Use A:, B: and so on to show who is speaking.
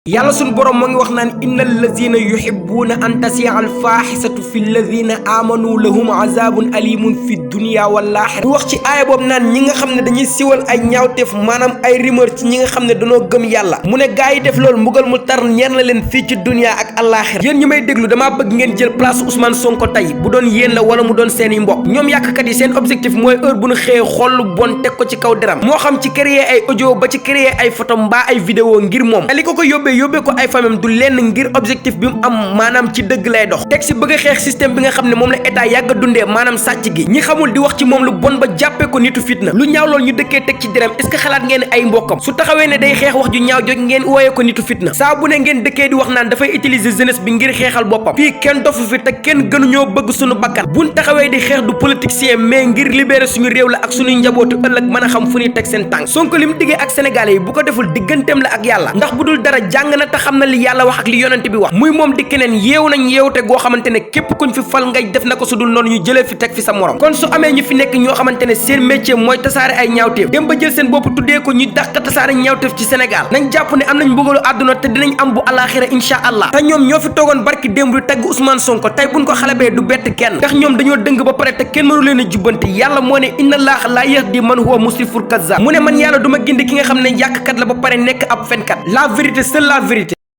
A: yàlla suñu borom mo ngi wax naan innal lazina yuhibbuna an tasi'a al fahisatu fil lazina amanu lahum azabun alimun fid dunya wal akhirah wax ci aaya boobu naan ñi nga xam ne dañuy siwal ay ñaawteef maanaam ay rumeur ci ñi nga xam ne dañoo gëm yàlla mu ne gaa yi def loolu mbugal mu tar ñeer na leen fii ci dunya ak àllaaxira yéen ñi may déglu damaa bëgg ngeen jël place Ousmane Sonko tey bu doon yéen la wala mu doon seeni mbokk ñoom yàqkat yi seen objectif mooy heure bu ñu xëyee xool lu bon teg ko ci kaw deram moo xam ci créer ay audio ba ci créer ay photo mbaa ay vidéo ngir moom li ko yóbbee ko ay famem du lenn ngir objectif bi mu am maanaam ci dëgg lay dox teg si bëgg a xeex système bi nga xam ne moom la état yàgg a dundee maanaam sàcc gi ñi xamul di wax ci moom lu bon ba jàppee ko nitu fitna lu ñaaw loolu ñu dëkkee teg ci deram est-ce que xalaat ngeen ay mbokkam su taxawee ne day xeex wax ju ñaaw joj ngeen wooyee ko nitu fitna saa bu ne ngeen dëkkee di wax naan dafay utiliser jeunesse bi ngir xeexal boppam fii kenn dofu fi te kenn gënuñoo bëgg suñu bakkan buñ taxawee di xeex du politicien mais ngir libérer suñu réew la ak suñuy njabootu ëllëg mën a xam fu ñuy teg seen tànk Sonko li mu diggee ak sénégalais yi bu ko deful digganteem la ak yàlla ndax bu dul dara jàng na te xam na li yàlla wax ak li yonent bi wax muy moom di keneen yeew nañ yeewte goo xamante ne képp kuñ fi fal ngay def na ko su dul noonu ñu jëlee fi teg fi sa morom kon su amee ñu fi nekk ñoo xamante ne seen métier mooy tasaare ay ñaawteef dem ba jël seen bopp tuddee ko ñu dàq tasaare ñaawteef ci Sénégal nañ jàpp ne am nañ mbugalu àdduna te dinañ am bu alaxira insha allah te ñoom ñoo fi toogoon barki démb di tagg Ousmane Sonko tey buñ ko xalabee du bett kenn ndax ñoom dañoo dëng ba pare te kenn mënu leen a jubbanti yàlla moo ne inna allaha la yahdi man huwa musrifun kazzab mu ne man yàlla du ma gindi ki nga xam ne yàqkat la ba pare nekk ab fenkat la vérité seule la vérité